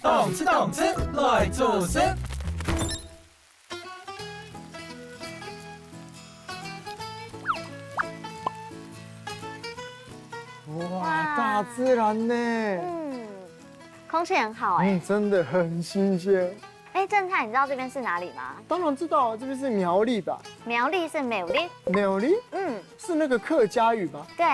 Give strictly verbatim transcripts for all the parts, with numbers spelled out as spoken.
動次動次來做事。哇，哇。大自然呢。嗯，空氣很好欸。嗯，真的很新鮮。欸，正太，你知道這邊是哪裡嗎？當然知道啊，這邊是苗栗吧？苗栗是苗栗。苗栗？嗯。是那個客家語吧？對，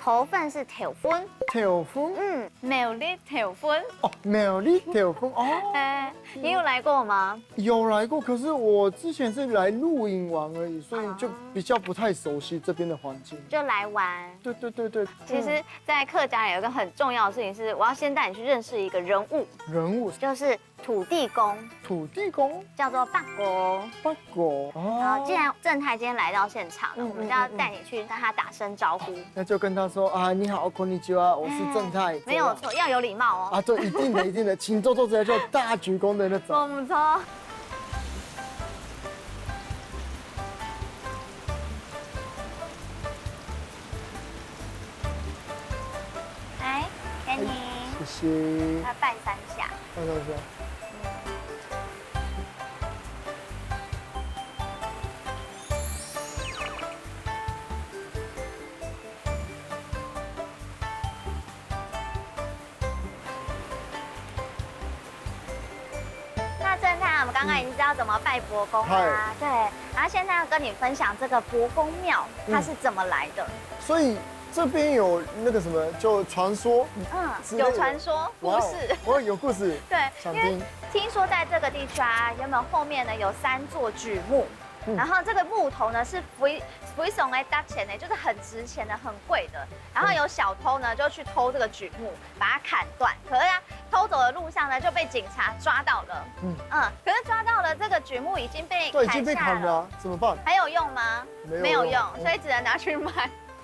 頭份是頭份。頭份？嗯，苗栗頭份。哦，苗栗頭份，哦。欸，你有來過嗎？有來過，可是我之前是來露營玩而已，所以就比較不太熟悉這邊的環境。就來玩。對，對，對，對。其實，在客家有一個很重要的事情是，我要先帶你去認識一個人物。人物？就是土地公。土地公？叫做伯公。伯公，哦。好，既然正太今天來到現場了，嗯，我們就要帶你去跟他打聲招呼。嗯，嗯，嗯。那就跟他說啊，你好，こんにちは，我是正太，欸，沒有錯，要有禮貌哦。啊，對，一定的，一定的，請坐，坐直接就大鞠躬的那種。沒錯。來，給你。欸，謝謝。要拜三下。拜三下。那正太，我們剛剛已經知道怎麼拜伯公啦，嗯。嗨。對，然後現在要跟你分享這個伯公廟，它是怎麼來的。嗯。所以這邊有那個什麼，就傳說，嗯，之類的。有傳說，故事。哇哦，哦，有故事。對，想聽。因為聽說在這個地區啊，原本後面呢有三座櫸木，嗯。然後這個木頭呢是非，非常的值錢的，就是很值錢的、很貴的。然後有小偷呢就去偷這個櫸木，把它砍斷。可是啊，偷走的路上呢就被警察抓到了。嗯。嗯，可是抓到了，這個櫸木已經被，對，已經被砍下來了。砍了啊，怎麼辦？還有用嗎？沒有用。沒有用，哦。所以只能拿去賣。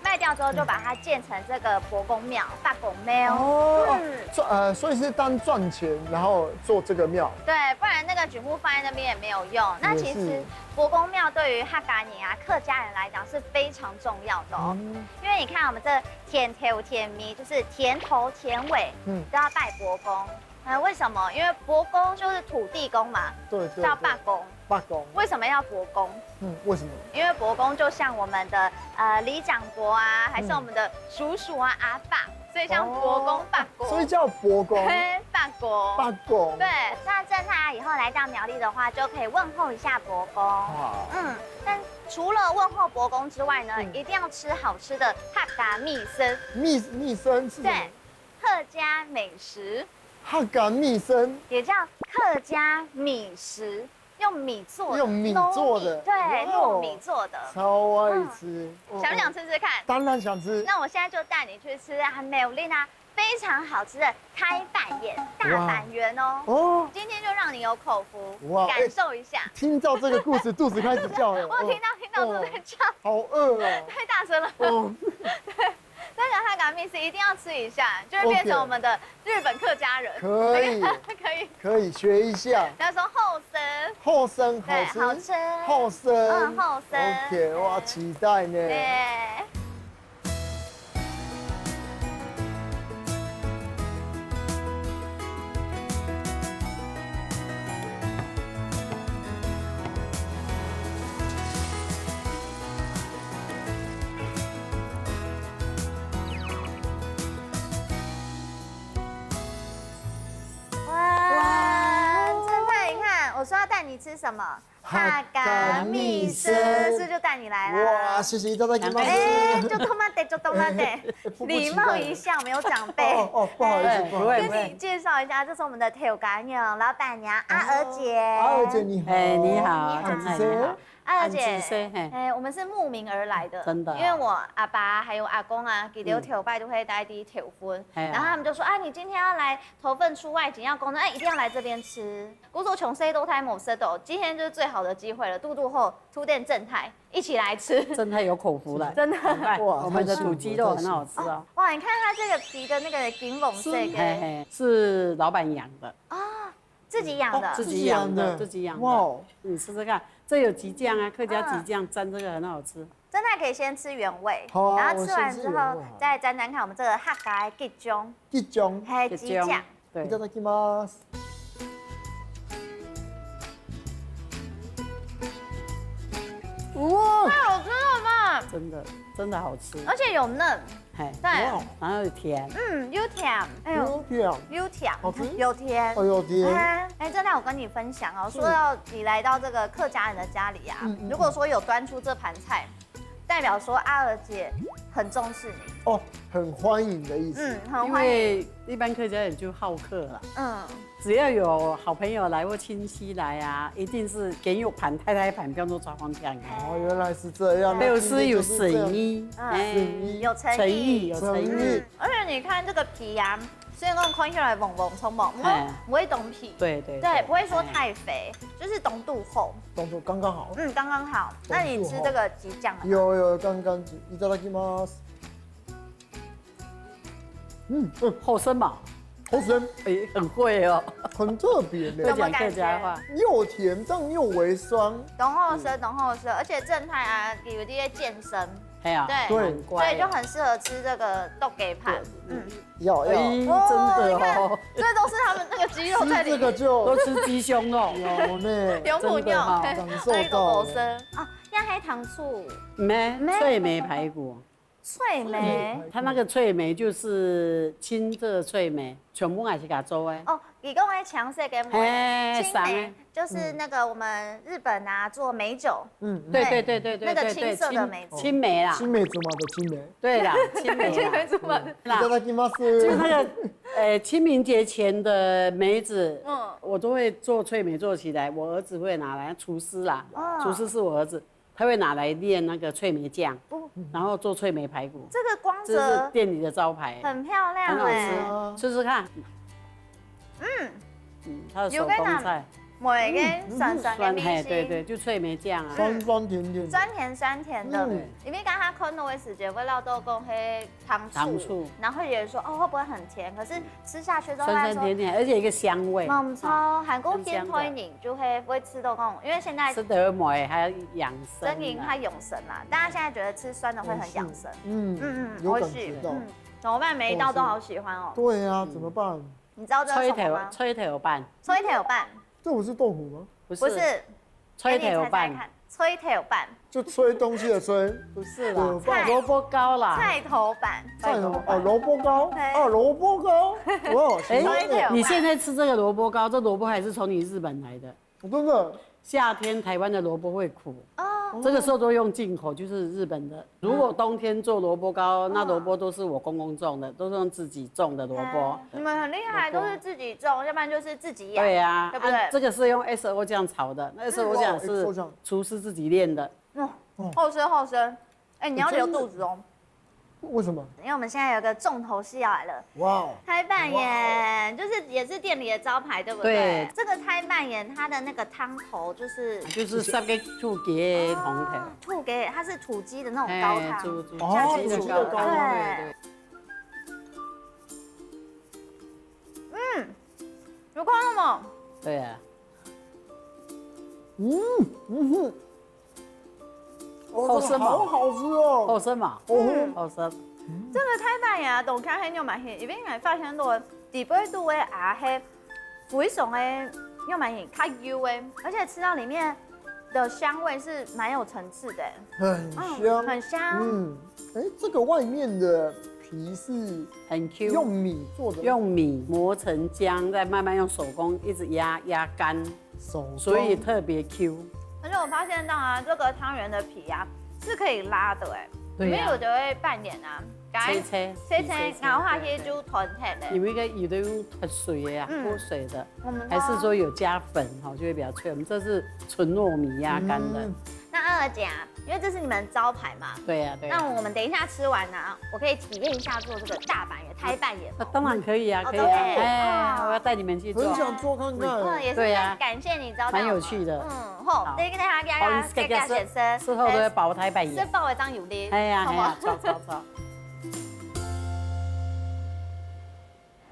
賣掉之後就把它建成這個伯公廟，伯公廟。哦，嗯。賺，呃，所以是當賺錢，然後做這個廟。對，不然那個櫸木放在那邊也沒有用。那其實也是。伯公廟對於客家人啊、客家人來講是非常重要的哦。嗯。因為你看我們這田頭田尾，就是田頭田尾，嗯。都要拜伯公。 呃，為什麼？因為伯公就是土地公嘛，對，對，叫伯公。對。伯公。為什麼要伯公？嗯，為什麼？因為伯公就像我們的，呃，里長伯啊，還是我們的叔叔啊、嗯。阿爸，所以像伯公、哦，伯公。所以叫伯公。嘿，伯公。伯公。對，那正太以後來到苗栗的話，就可以問候一下伯公。哇。嗯，但除了問候伯公之外呢，嗯。一定要吃好吃的客家米線。米，米線是什麼？對，客家美食。 客家米線。也叫客家米食，用米做的，用米做的。糯米，對，哇哦，糯米做的。超愛吃。嗯。哦，想不想吃吃看？當然想吃。那我現在就帶你去吃啊，苗栗啊，非常好吃的開板鹽，大板鹽哦。哇。哦。今天就讓你有口福，哇，感受一下。欸，聽到這個故事，肚子開始叫了。我有聽到，聽到肚子在叫。哦，好餓哦。太大聲了。哦。對。 那個客家米線一定要吃一下，就會變成我們的日本客家人。OK。可以。可以。可以學一下。他說後生。後生好吃。對，好吃。後生。嗯，後生。OK，哇，嗯。期待呢。對。 哇，哇。正太，你看，我說要帶你吃什麼？客家米線。客家米線。是不是就帶你來了？哇，謝謝，いただきます。欸，ちょっと待って，ちょっと待って。欸，迫不及待了。禮貌一下，我們有長輩。哦，哦，不好意思，欸，不好意思。不會，不會。跟你介紹一下，這是我們的頭家娘、老闆娘阿娥姐。哦，阿娥姐你好。欸，你好，你好。正太你好。 阿娥姐，恁仔細，嘿。欸，我們是慕名而來的，真的啊。因為我阿爸還有阿公啊，佢兜頭擺都會戴在頭份，嗯。嘿啊。然後他們就說：「啊，你今天要來頭份出外景，要工作，欸，一定要來這邊吃。」故所從細到大無食到，今天就是最好的機會了，堵堵好，拄等正太，一起來吃。正太有口福了，真的。很棒，哇，我們的土雞肉很好吃哦。太幸福了，太幸福。哦，哇，你看它這個皮的那個金黃色的。是，嘿，嘿，是老闆養的。啊，自己养的。哦，自己养的，自己养的。哇哦，你试试看，这有桔酱啊，客家桔酱沾这个很好吃。真的可以先吃原味，好啊然后吃完之后我先吃原味好了再沾沾看我们这个客家的桔酱，桔酱。还有桔酱桔酱。对い，ただきます。哇，太好吃了吧！真的真的好吃，而且有嫩，嘿，对，哇，然后又甜，嗯，又甜，哎呦，有甜，又甜，好吃有甜，哦，有甜。哎，哎，这让我跟你分享哦，说到你来到这个客家人的家里啊，嗯嗯如果说有端出这盘菜，代表说阿娥姐很重视你，哦，很欢迎的意思。嗯，很因欢迎，为一般客家人就好客了，嗯，只要有好朋友来或亲戚来啊，一定是给有盘太太盘，不要说抓方酱啊。哦，原来是这样。表示有那今天就是这样诚意，嗯哎，有诚意诚意，有诚诚意意嗯，，而且你看这个皮啊，虽然讲看起来黄黄葱葱，哎不会懂皮，对对对，不会说太肥，就是懂度厚，动作刚刚好。嗯，刚刚好。那你吃这个桔酱了吗？有有，刚刚いただきます。嗯，嗯，好吃嘛，好吃，哎，很会哦，很特别呢怎么，会讲客家话。又甜但又微酸。懂后生，懂后生，而且正太啊，有这些健身，哎呀，对对难怪对，就很适合吃这个豆给盘，嗯，要要，哎，真的哦，这都是他们那个肌肉在里面。吃这个就都吃鸡胸肉，有呢，有朋友真的哈感受那个到了。狗生啊，那黑糖醋没没脆梅排骨，脆梅，它那个脆梅就是青色脆梅，全部也是给它做的。哦，你跟我讲这个梅，嘿，青梅啥呢？就是那个我们日本啊做梅酒，嗯，对对对对对那个对对，青色的梅子青青梅啦，青梅竹马的青梅。对啦，青梅啦。什么的？いただきます。就是那个，呃，清明节前的梅子，嗯我都会做脆梅做起来，我儿子会拿来，厨师啦，哦厨师是我儿子，他会拿来炼那个脆梅酱哦，然后做脆梅排骨，这个光这是泽店里的招牌，很漂亮很好哎，啊吃，吃吃看。嗯，嗯，它的手工菜，梅个酸酸的酸嘿，味道，对对，就脆梅酱啊。酸酸甜甜。酸甜酸甜的嗯，因为刚刚看到的时节，味道都讲黑糖醋，糖醋然后也说哦会不会很甜？可是吃下去之后，酸酸甜甜，而且一个香味。他说，嗯，超韩国很香的天推饮就会会吃到那种，因为现在吃得美还要养生啊。真饮它养生嘛，大家现在觉得吃酸的会很养生。嗯嗯嗯，有美味しい。感觉到。嗯，怎么办？每一道都好喜欢哦。对啊，怎么办？你知道这是吹头什么吗？吹头饭，吹头饭，这不是豆腐吗？不是不是，吹给你头饭，猜猜看，吹头饭，就吹东西的吹。不是啦有，饭萝卜糕啦。菜头饭，菜头哦，萝卜糕对啊，萝卜糕。哇，哎喜欢耶吹头饭你现在吃这个萝卜糕，这萝卜还是从你日本来的。真的。夏天台湾的萝卜会苦，哦，这个时候都用进口，就是日本的。如果冬天做萝卜糕，那萝卜都是我公公种的，都是用自己种的萝卜。你们很厉害，都是自己种，要不然就是自己养。对呀，对不对啊这个是用 S O 酱炒的，那 S O 酱是哦，S O 酱厨师自己炼的。哦，好吃好吃。哎，你要留肚子哦，为什么？因为我们现在有个重头戏要来了。哇哦，开饭耶，就是也是店里的招牌，对不对？对这个开饭耶，它的那个汤头就是就是三个土鸡的汤头。哦，土鸡，它是土鸡的那种高哎，汤。猪猪哦下去土鸡的高汤对对。有看到吗？对啊，嗯嗯哼，哦，好吃吗这个好好吃哦。好吃嘛，哦，好吃。这个开饭呀，懂开黑牛蛮黑，因为你发现到底背肚的啊黑，非常的牛蛮黑，它油的，而且吃到里面的香味是蛮有层次的，很香，嗯，很香。嗯，哎，这个外面的皮是很 Q，用米做的，用米磨成浆，再慢慢用手工一直压压干，手工所以特别 Q。而且我发现到啊，这个汤圆的皮啊是可以拉的哎，对呀里面有的会半圆啊，切切切切，然后它可以就团体的。你们应该有的用脱水的呀，嗯脱水的，我们还是说有加粉哈，就会比较脆。我们这是纯糯米压干的，嗯那二姐啊，因为这是你们招牌嘛，对呀对呀。那我们等一下吃完呢，我可以体验一下做这个大半圆、太半圆。那当然可以啊，哦可以啊，真的哎，哦我要带你们去做很。想做看看。嗯，也是对啊感谢你招待我们。蛮有趣的嗯，吼，好这个大家好，谢谢谢谢，事后都会包太半这圆。包一张有的，哎呀，好吗哎呀，？走走走。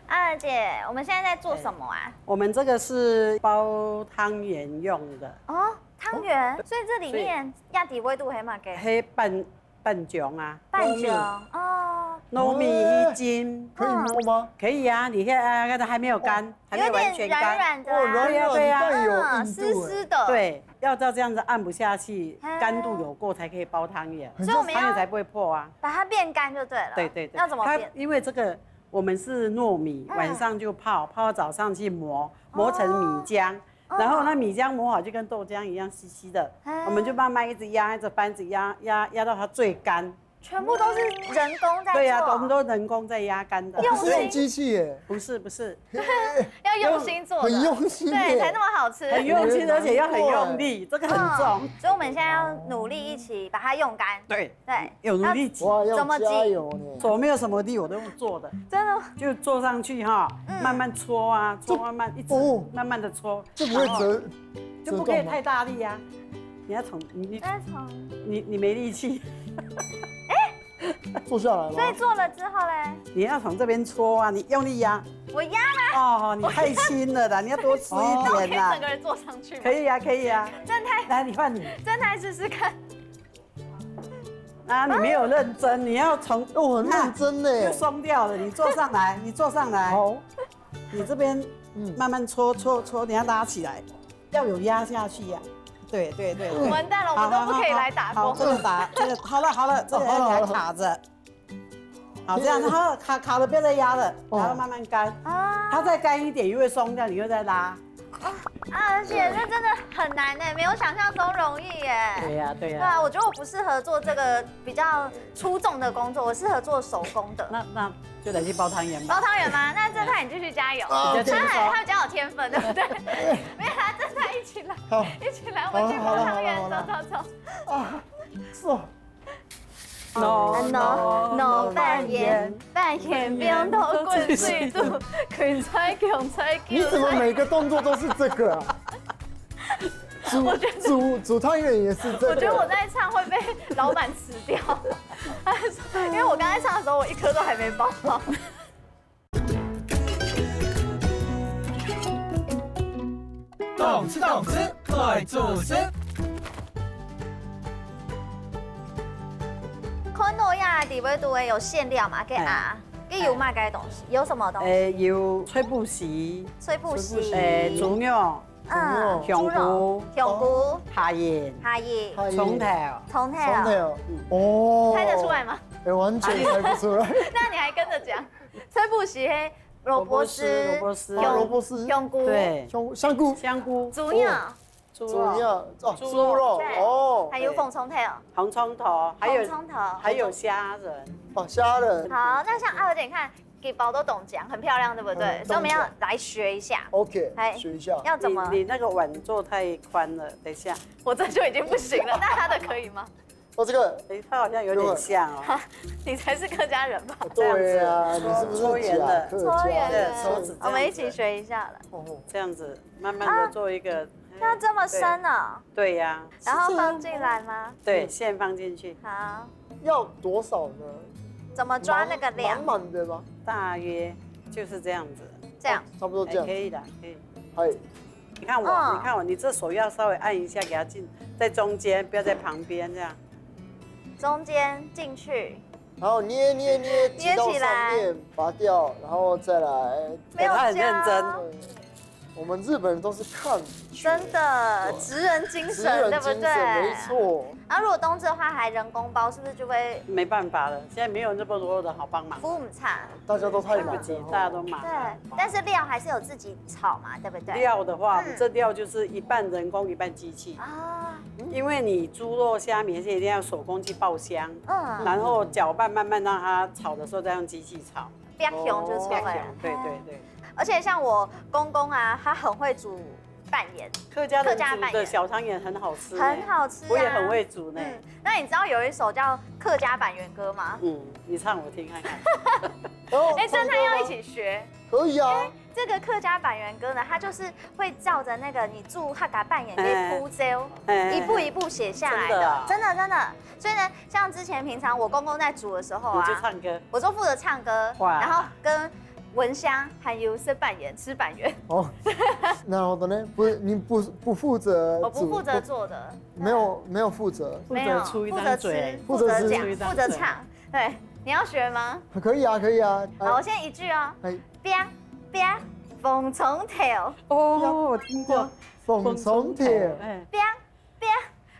阿姐，我们现在在做什么啊？我们这个是包汤圆用的。哦，汤圆，所以这里面压底味度还蛮给。黑半半炅啊，半炅哦，糯米一斤，可以摸吗？可以啊，你现在还没有干，还没有完全干，有点软软的啊，哦，软软的，对呀，对呀，带有硬度欸。嗯，湿湿的。对，要照这样子按不下去，干度有够才可以包汤圆，所以我们要汤圆才不会破啊。把它变干就对了。对对对，要怎么变？它因为这个我们是糯米，嗯，晚上就泡，泡到早上去磨，磨成米浆。哦。 然后那米浆磨好就跟豆浆一样稀稀的，啊，我们就慢慢一直压，一直翻，一直压，压压到它最干。全部都是人工在做。对呀，我们都人工在压干的。用心。不是用机器耶。不是不是，要用心做的，很用心耶。对，才那么好吃。很用心，而且要很用力，这个很重。嗯，所以我们现在要努力一起把它用干。对，对，有努力挤。哇，要怎么挤？加油呢。手没有什么力，我都用做的。真的吗？就坐上去哈，嗯，慢慢搓啊，搓慢慢一直，哦，慢慢的搓，这不会折，然后就不可以太大力啊。你要从你你再从你你没力气，坐下来吗？所以做了之后嘞，你要从这边搓啊，你用力压。我压吗？哦，你太轻了啦，你要多吃一点啦。哦，可以整个人坐上去吗？可以啊，可以啊。正太，来，你换你。正太试试看。啊，你没有认真，你要从，哦，我很认真呢。又松掉了，你坐上来，你坐上来。好。你这边，嗯，慢慢搓搓搓，你要拉起来，要有压下去呀。对对对对。完蛋了，我们都不可以来打工。好，好，好，好，这个打，这个好了好了，这个要给它卡着。好，这样，然后卡卡了，不要再压了，哦，然后慢慢干。啊，它再干一点，又会松掉，你又再拉。啊，而且这真的很难呢，没有想象中容易耶。对呀对呀。对啊，我觉得我不适合做这个比较粗重的工作，我适合做手工的。那那就来去包汤圆吧。包汤圆吗？那正太你继续加油。啊，OK。他还他比较有天分，对不对？没有，他正太一起来，好，一起来，我们去包汤圆，好了好了好了，走走走。啊，是哦。喏喏喏，半圆，半圆变到滚水肚，滾菜、滾菜、滾菜。你怎么每个动作都是这个啊？煮煮煮汤圆也是这个。我觉得我在唱会被老板辞掉，他说，因为我刚才唱的时候，我一颗都还没包好。 动次动次，快做事。看到呀，里背都会有馅料嘛，给啊，给有卖个东西，有什么东西？呃，有脆布席，脆布席，呃，猪肉，嗯，香菇，香菇，虾仁，虾仁，葱头，葱头，葱头，哦，猜得出来吗？哎，完全猜不出来。那你还跟着讲。 脆布席，嘿，萝卜丝，萝卜丝，哦，萝卜丝，香菇，对，香香菇，香菇，猪肉，猪肉，哦，猪肉，对，哦，还有红葱头，红葱头，还有红葱头，还有虾仁，哦，虾仁。好，那像阿和姐，你看，给包都懂讲，很漂亮，对不对？所以我们要来学一下。OK，哎，学一下。要怎么？你你那个碗做太宽了，等一下。我这就已经不行了，那他的可以吗？ 哦，这个，哎，它好像有点像哦。你才是客家人吧？对啊，你是不是假客家？搓圆的，手指这样子，我们一起学一下了。哦，这样子慢慢的做一个，哎，那这么深哦？对呀。然后放进来吗？对，馅放进去。好。要多少呢？怎么抓那个量？满满的吗？大约就是这样子。这样。差不多这样。哎，可以的，可以。哎。 你看我，嗯，你看我，你这手要稍微按一下，给它进，在中间，不要在旁边这样。中间进去，然后捏捏捏，挤到上面，捏起来，拔掉，然后再来。没有，它很认真。对，我们日本人都是看觉，真的，对，职人精神，职人精神，对不对？没错。然后如果冬至的话，还人工包，是不是就会，没办法了，现在没有那么多的好帮忙。服务差。 大家都太忙了，来不及，大家都忙了。对，但是料还是有自己炒嘛，对不对？料的话，嗯，这料就是一半人工，一半机器。啊，因为你猪肉、虾米那些一定要手工去爆香，嗯，然后搅拌，慢慢让它炒的时候再用机器炒。爆香就出来了。爆香，对对对。而且像我公公啊，他很会煮 拌圆，客家人煮的小汤圆很好吃呢，很好吃啊。我也很会煮呢。嗯，那你知道有一首叫客家拌圆歌吗？嗯，你唱我听看看。哦，哎，真的要一起学。可以啊。这个客家拌圆歌呢，它就是会照着那个你煮客家拌圆的步骤，哎，一步一步写下来的，真的啊。真的真的。所以呢，像之前平常我公公在煮的时候啊，你就唱歌。我就负责唱歌，哇，然后跟蚊香，還有食粄圓，吃粄圓。哦，然後呢？不，你不，不負責煮，我不負責做的。沒有，沒有負責。負責出一張嘴。沒有，負責吃，負責講，負責出一張嘴。負責唱。對，你要學嗎？可以啊，可以啊。好，我先一句哦。哎。啪，啪，紅蔥頭。哦，我聽過。紅蔥頭。哎。啪，啪，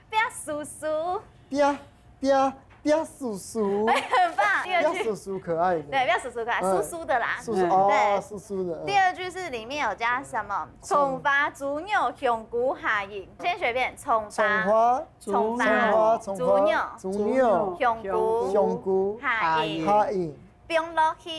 啪，叔叔。啪，啪，啪，叔叔。哎，很棒。第二句。啪叔叔可愛的。對，啪叔叔可愛，嗯。酥酥的啦。酥酥，嗯。哦，對。酥酥的，嗯。第二句是裡面有加什麼？蔥花、豬肉、香菇、蝦仁。先學一遍，蔥花。蔥花。蔥花。蔥花，蔥花，豬肉。豬肉。香菇。香菇。蝦仁。蝦仁。放落去。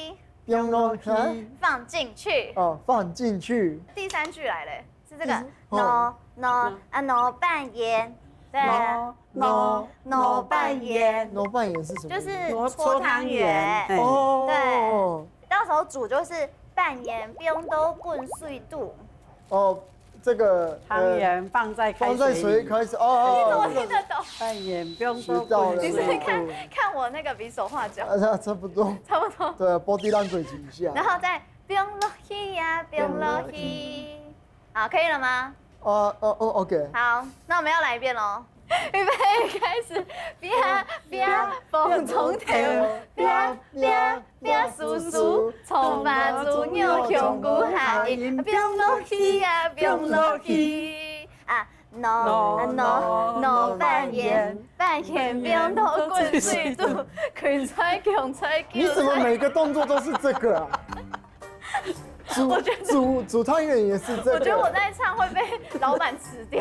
放落去。放進去。哦，放進去。第三句來了，是這個。嗯，哦。挼，挼，啊，挼粄圓。對。挼，挼，挼粄圓。挼粄圓是什麼意思？就是搓湯圓。搓，搓湯圓，哎。哦。對。到時候煮就是粄圓放到滾水肚。哦，這個，呃，湯圓放在開水裡。放在水開始，哦，哦，哦。聽得懂，聽得懂。粄圓放到滾水肚。學到了。你是看，看我那個比手畫腳。啊，差，差不多。差不多。對啊，body language一下。然後再放落去呀，放落去。放落去。好，可以了嗎？哦，哦，哦，OK。好，那我們要來一遍囉。預備，開始。啪，啪，紅蔥頭。啪，啪，啪，叔叔。蔥花、豬肉、香菇、蝦仁。放落去呀，放落去。啊，挼，挼，啊，挼，挼粄圓。粄圓放到滾水肚。芹菜、蕹菜、韭菜。你怎麼每個動作都是這個啊？ 煮，我覺得煮，煮湯圓也是這個。我覺得我在唱會被老闆辭掉。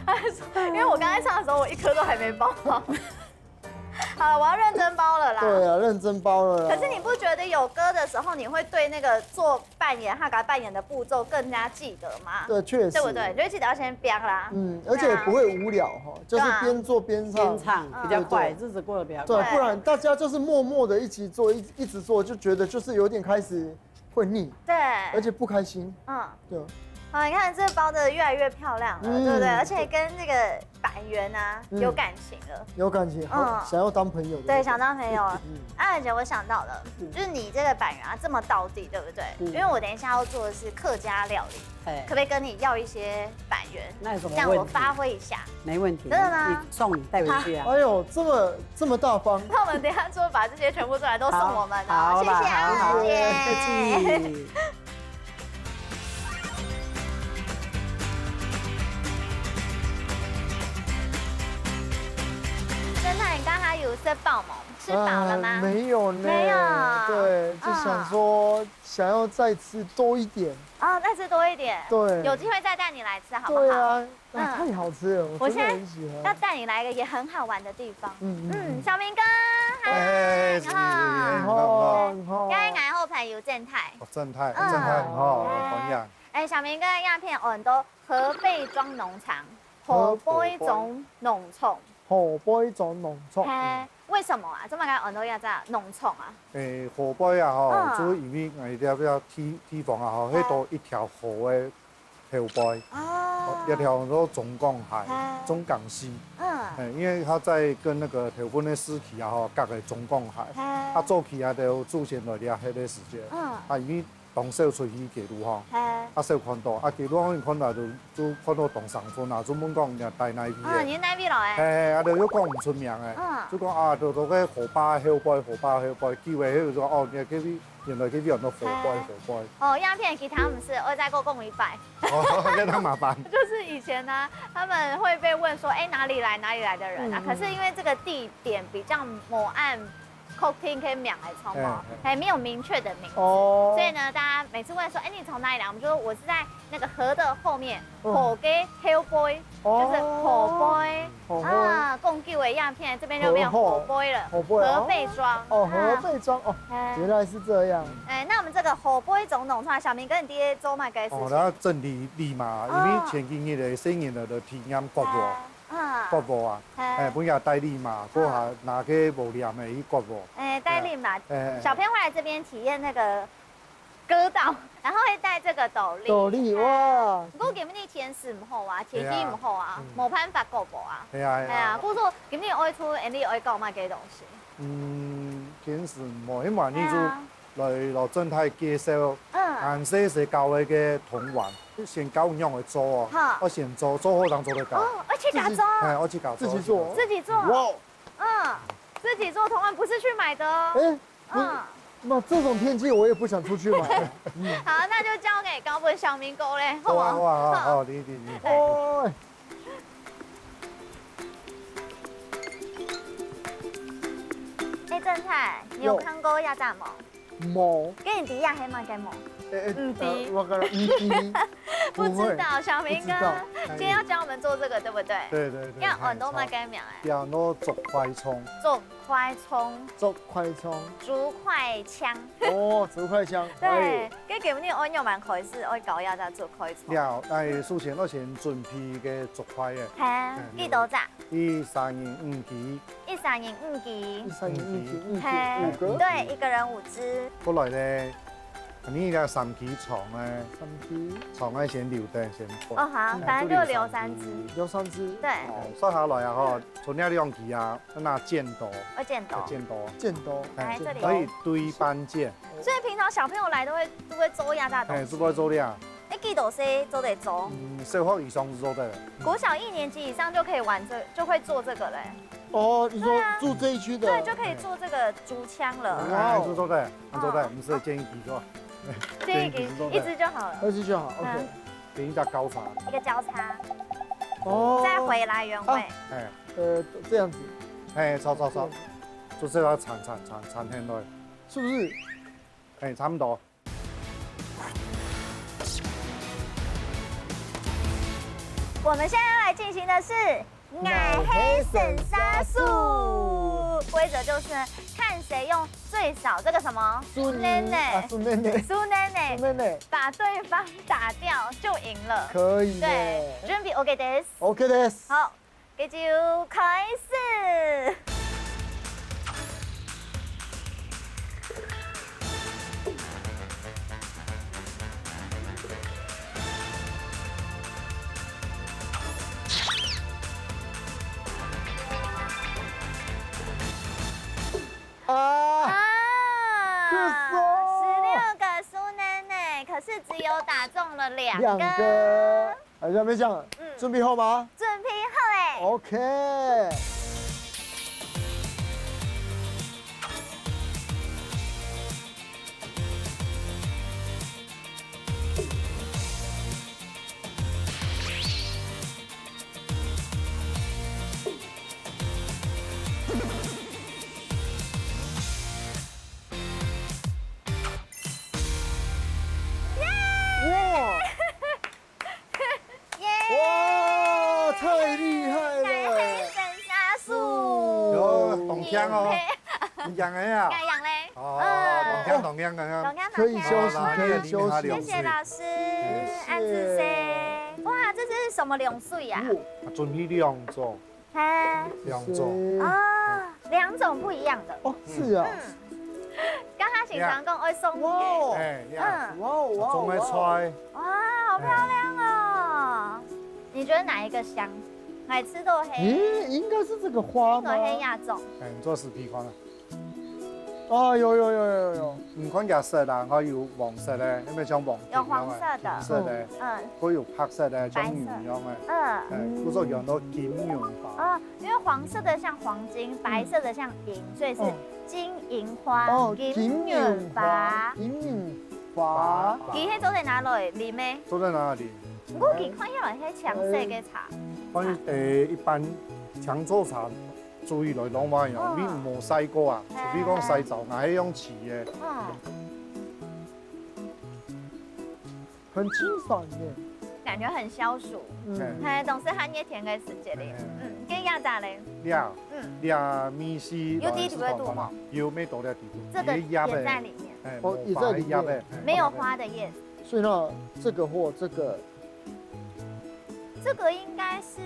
他說，因為我剛才唱的時候，我一顆都還沒包好。好了，我要認真包了啦。對啊，認真包了啦。可是你不覺得有歌的時候，你會對那個做粄圓、哈嘎粄圓的步驟更加記得嗎？對，確實。對不對？你就會記得要先啪啦。嗯，而且也不會無聊哈，對啊。就是邊做邊唱。邊唱比較快，對，對。日子過得比較快。對，不然大家就是默默地一起做，一，一直做，就覺得就是有點開始 會膩，對。而且不開心。嗯。對。好，你看這包得越來越漂亮了，嗯。對不對？而且跟那個粄圓啊，嗯。有感情了。有感情，好，嗯。想要當朋友的。對，想當朋友。嗯。啊，而且我想到了，嗯。就是你這個粄圓啊，這麼道地，對不對？嗯。因為我等一下要做的是客家料理，嘿。可不可以跟你要一些粄圓，那有什麼問題？讓我發揮一下。沒問題，真的嗎？你送你帶回去啊。好。哎呦，這麼，這麼大方。那我們等一下就把這些全部做來都送我們哦。好，好啦，謝謝啊，好，好，謝謝。客氣。偵探，你剛才有吃飽嗎？吃飽了嗎？啊，沒有呢。沒有。對，就想說，嗯。想要再吃多一點。哦，再吃多一點。對。有機會再帶你來吃，好不好？對啊。 啊，嗯。太好吃了，我真的很喜歡。我現在要帶你來一個也很好玩的地方。嗯，嗯，嗯。嗯，小明哥，嗨，哎，你好。你好，你好。哎，𠊎好朋友正太。哦，正太，嗯。正太很好，歡迎。哎，小明哥个影片安到河背莊農場，河背莊農場。河背莊農場。嘿，為什麼啊？做麼个安到這隻農場啊？哎，河背啊，吼，嗯。就因為𠊎這個地，地方啊，吼，嘿。該都一條河个 後背，哦。一條叫做中港溪，嘿。中港溪。嗯。嘿，因為佢在跟那個頭份个時期啊，吼，隔个中港溪。嘿。啊，早期啊，就祖先來這歇个時節。嗯。啊，因為當少出去街路吼，嘿。啊，少看到，啊，街路方面看到就，就看到當生份啊，就問講你係哪位个？嗯，你哪位來个？嘿，嘿，啊，就又講毋出名个，嗯。就講啊，就，就該河壩後背，河壩後背，叫个，佢就講，哦，你該位 原來該位安到河背，嘿。河背。哦，影片其他毋使，𠊎再過講一擺。哦，該較麻煩。就是以前呢，他們會被問說，哎，哪裡來，哪裡來的人啊？嗯，嗯。可是因為這個地點比較無恁確定个名來創嘛，嘿，嘿。還沒有明確的名字，哦。所以呢，大家每次問說，哎，你從哪裡來？我們就說我是在 那個河的後面，嗯。河个後背，哦。就是河背。河背。啊，講久个影片，這邊就變河背了。河背，河背，河背莊。哦，河背莊，哦，啊。哎。原來是這樣。哎，那我們這個河背莊農場，小明哥，你在做麼个事情？哦，𠊎整理蚩蜢，哦。因為前幾日个細人仔个體驗割禾，哎，啊。割禾啊，哎。哎，分佢戴蚩蜢，哎。過後拿該禾籃仔去割禾。哎，戴蚩蜢。哎，哎，哎。小朋友來這邊體驗那個 割稻，然後會戴這個斗笠。斗笠，哇。哎，不過今日天時毋好啊，天氣毋好啊，係啊。無辦法割禾啊。係啊，係啊。係啊，故所今日愛出，你愛搞麼个東西？嗯，天時毋好，因為你就，係啊。來摎正太介紹，嗯。𠊎細時教个个童玩，先教仰般做哦，好。愛先做，做好正做得教。哦，愛自家做。哎，愛自家做。自己做。自己做。哇哦。嗯，自己做童玩不是去买的哦。哎，不是，嗯。那這種天氣我也不想出去買。好，那就交給高本小明哥嘞，好啊，好啊，好啊，好啊，好，你，你，你。哦。哎，正太，你有看過這隻無？ 無。該你知這係麼个無？哎，哎，毋知。呃，我可能毋知。不知道，不會。小明哥不知道。今天要教我們做這個，對不對？對，對，對，要安到麼个名哎？嘿，嘿。安到竹筷銃。竹筷銃。竹筷銃。竹筷槍。哦，竹筷槍，對，哎。該今日安到哪位開始，愛教這隻竹筷銃？了，哎，首先愛先準備个竹筷仔。嘿，嗯。幾多隻？一儕人五支。 一儕人五支。一儕人五支，五支，嘿，五個。對，一個人五支。過來呢，你這三支長个，三支。長个先留等，先放。哦，好，嗯。反正就留三支。留三支。對。哦，算下來啊，吼，嗯。賰這兩支啊，愛拿剪刀。愛剪刀。愛剪刀。剪刀。哎，來，這裡。可以對半剪。所以平常小朋友來都會，都會做這隻東西。哎，是不是做這樣？哎，幾多歲做得做？嗯，小學以上是做得。國小一年級以上就可以玩這，就會做這個嘞。 哦，你說對啊。住這一區的。對，就可以做這個竹槍了。哇哦。哎，做得，做得，哦。毋使建議佢做。建議佢，建議佢做得。一支就好了。二支就好，OK。嗯。給一個交叉。一個交叉。哦。再回來原位。啊。哎。呃，這樣子。哎，走，走，走。這樣子。就這樣纏，纏，纏，纏起來。是不是？哎，差不多。 我們現在要來進行的是，𠊎係神射手。規則就是看誰用最少這個什麼？順呢呢。順呢呢。順呢呢。順呢呢。把對方打掉就贏了。可以呢。對，準備OKです。OKです。好， 該就開始。啊！啊！可惡！十六個順呢呢，可是只有打中了兩個。兩個。 好，準備好了嗎？嗯。準備好了。OK。耶！哇！ 耶！哇，太厲害了！𠊎係神射手。喲，當強哦。你贏个啊？𠊎贏咧。哦，嗯。當強，當強，當強。當強，當強。可以休息，哦，來，可以休息。謝謝老師，謝謝。恁仔細。哇，這是什麼龍水啊？哦。準備兩種。 嘿。兩種。啊，兩種不一樣的。哦，是啊。嗯。剛剛先生講愛送你。哇哦。哎，呀。嗯。哇哦，哇哦，種个菜。哇哦。哇，好漂亮哦。你覺得哪一個香？來吃豆黑。咦，應該是這個花嗎？這個黑壓種。哎，你做試試看啊。 哦，有，有，有，有，有。你看佢色啦，還有黃色个，有無像黃金樣个？有黃色的。金色个，嗯。還有白色个，像牛樣个。白色。嗯。哎，故所叫做金銀花。哦，因為黃色的像黃金，白色的像銀，所以是金銀花，哦，金銀花。金銀花，金銀花。佢係做得拿來啉个。做得拿來啉。毋過佢看起來係青色个茶。哎。看，呃，一般青草茶 注意來弄嘛，哦。你無曬過啊，嘿，除非講曬燥，𠊎係用試个。嗯。很清爽耶。感覺很消暑。嗯。嘿。嘿，當時還熱天个時節咧。嘿。嗯，該這隻咧？這，嗯。這味緒有在裡背肚嗎？有，乜在裡背肚。這個也在裡面。哎，哦，也在裡面。無花个葉。沒有花的葉子。所以呢，這個或這個。這個應該是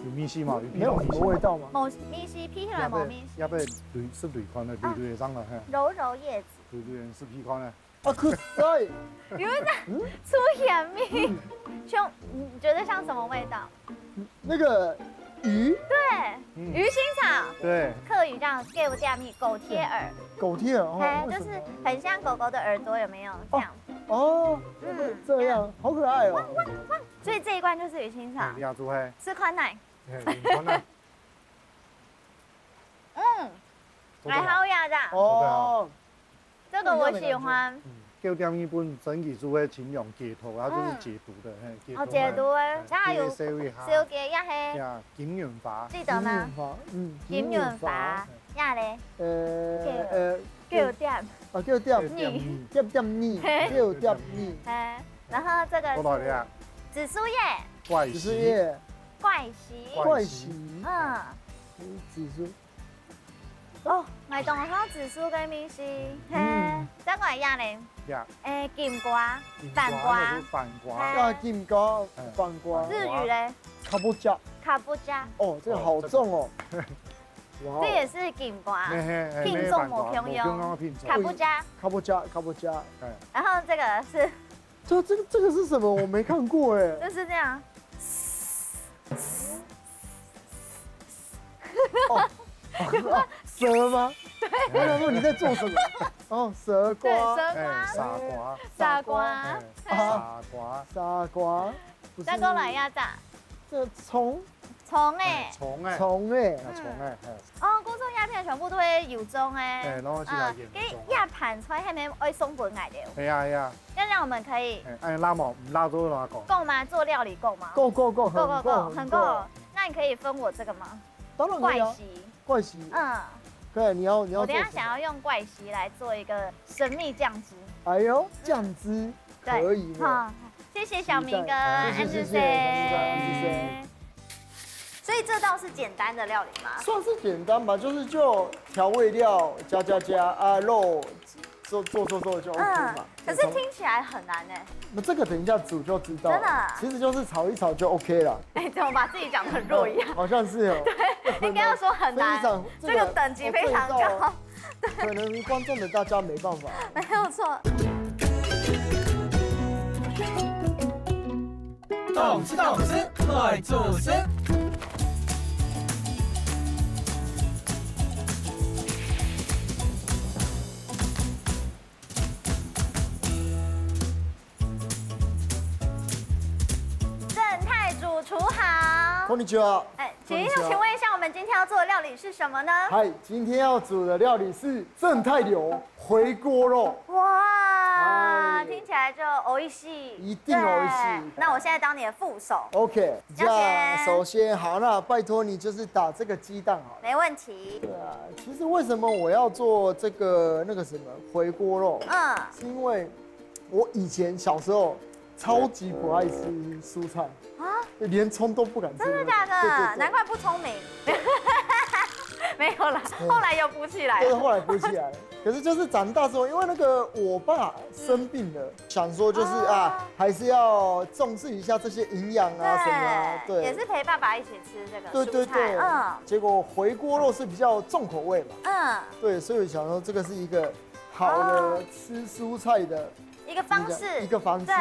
有味緒嘛？有鼻到味緒嘛？沒有什麼味道嗎？無味緒，鼻起來無味緒。也被，也被對，是對看个，啊。對對上了，嘿。揉揉葉子。對對，是鼻看个。啊，可惜。有一點，嗯？出鹹味。嗯。像，你覺得像什麼味道？那個，鱼？对，嗯，鱼腥草。对，客语叫狗点耳，狗贴耳。狗贴耳哦，嘿，为什么？就是很像狗狗的耳朵，有没有？这样。哦，嗯，这样，好可爱哦。所以这一罐就是鱼腥草。哎，你要煮嘿。吃看奶。哎，你看啊。嗯，还好呀，这样。哦，这个我喜欢。嗯，狗点耳本身就是会清凉解毒，它就是解毒的，嘿，解毒的。哦，解毒的，哎，它有解毒一下。消解也嘿。呀，金银花。记得吗？金银花，嗯，金银花，金银花。呀嘞。呃，狗，呃，狗点。啊，狗点，狗点耳。点点耳，狗点耳。哎，然后这个是紫苏叶。紫苏叶。怪喜。紫苏叶。怪喜。怪喜。嗯。紫苏。 哦，买东好紫苏个味緒，嘿，再过来呀嘞，呀，诶，金瓜、番瓜，番瓜，啊，金瓜、番瓜，日语嘞，卡布加，卡布加，哦，这个好重哦，哇哦，这也是金瓜，嘿嘿嘿，品种无共样，没办法，无共样的品种。卡布加，卡布加，卡布加，哎，然后这个是这这个这个是什么？我没看过哎。就是这样。哦，蛇吗？对。我想说你在做什么？哦，蛇瓜。对，蛇瓜。哎，傻瓜。傻瓜。哎，啊，傻瓜。傻瓜。不是。再过来呀，咋？这虫。 虫欸。哎，虫欸。虫欸。哎，虫欸，哎。哦，古早影片全部都會有蟲欸。哎，攏係來演蟲啊。嗯，該影片出來，係毋係愛送分𠊎兜？係啊，係啊。這樣我們可以。哎，哎，那麼，嗯，那做哪講？夠嗎？做料理夠嗎？夠，夠，夠，夠，夠，夠，很夠。那你可以分我這個嗎？當然可以啊。怪喜。怪喜。嗯。對，你要，你要做什麼？我等一下想要用怪喜來做一個神秘醬汁。哎呦，醬汁。 可以呢。哈，謝謝小明哥，謝謝，謝謝，謝謝，謝謝。所以這道是簡單的料理嗎？算是簡單吧，就是就調味料加加加啊，肉做做做做就OK嘛。嗯，可是聽起來很難欸。那這個等一下煮就知道了，真的啊？其實就是炒一炒就OK了。哎，怎麼把自己講得很弱一樣？好像是哦。對，應該要說很難，非常，這個等級非常高。這個，哦，這一道 可能觀眾的大家沒辦法。沒有錯。動次動次來做事。正太主廚好。こんにちは。哎，請問一下，我們今天要做的料理是什麼呢？嗨，今天要煮的料理是正太流回鍋肉。哇，哎，聽起來就美味しい。一定美味しい。對，那我現在當你的副手。OK，了解。じゃあ，首先，好，那拜託你就是打這個雞蛋好了。沒問題。對啊，其實為什麼我要做這個，那個什麼，回鍋肉？嗯。是因為我以前小時候超級不愛吃蔬菜，啊？連蔥都不敢吃。真的假的？對，對，對。難怪不聰明。沒有啦，嗯。後來有補起來了。對，後來補起來了。可是就是長大之後，因為那個我爸生病了，嗯。想說就是啊，哦。還是要重視一下這些營養啊什麼啊，對，對。也是陪爸爸一起吃這個蔬菜，對，對，對。嗯。結果回鍋肉是比較重口味嘛。嗯。對，所以想說這個是一個好的，哦，吃蔬菜的一個方式。一個，一個方式。對。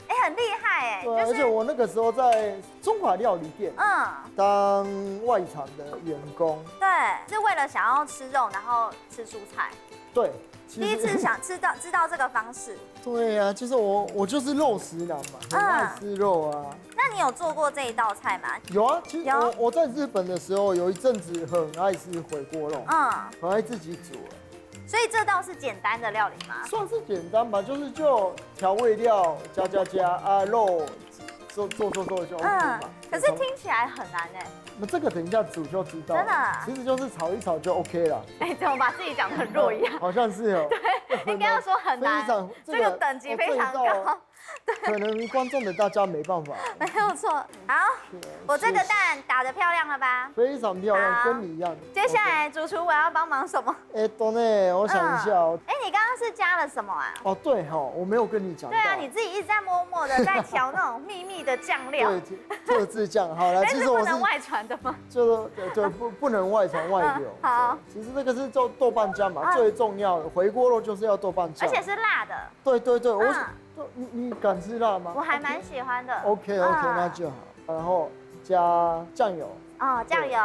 哎，很厲害哎，對啊，就是，而且我那個時候在中華料理店，嗯。當外場的員工。對，是為了想要吃肉，然後吃蔬菜。對，其實第一次想吃到，知道這個方式。對啊，就是我，我就是肉食男嘛，很愛吃肉啊。嗯。那你有做過這一道菜嗎？有啊，其實我，有。我在日本的時候有一陣子很愛吃回鍋肉，嗯。很愛自己煮。 所以這道是簡單的料理嗎？算是簡單吧，就是就調味料加加加啊，肉做做做做就OK嘛。嗯，可是聽起來很難欸。那這個等一下煮就知道了，真的啊？其實就是炒一炒就OK了。哎，怎麼把自己講得很弱一樣？好像是哦。對，應該要說很難，非常，這個，這個等級非常高。哦，這一道 可能觀眾的大家沒辦法。沒有錯。好，對，我這個蛋打得漂亮了吧？非常漂亮，好。跟你一樣。接下來，OK。主廚，我要幫忙什麼？哎，等等，我想一下哦。嗯。哎，你剛剛是加了什麼啊？哦，對吼，我沒有跟你講到。對啊，你自己一直在默默地在調那種秘密的醬料。對，特，特製醬。好，來，但是其實我是不能外傳的嗎？就是，對，對，不，不能外傳外流。嗯，好。對，其實這個是做豆瓣醬嘛，嗯。最重要的，回鍋肉就是要豆瓣醬。而且是辣的。對，對，對，我，嗯。 你，你敢吃辣嗎？我還蠻喜歡的。OK，OK，嗯。那就好。然後加醬油。哦，酱油，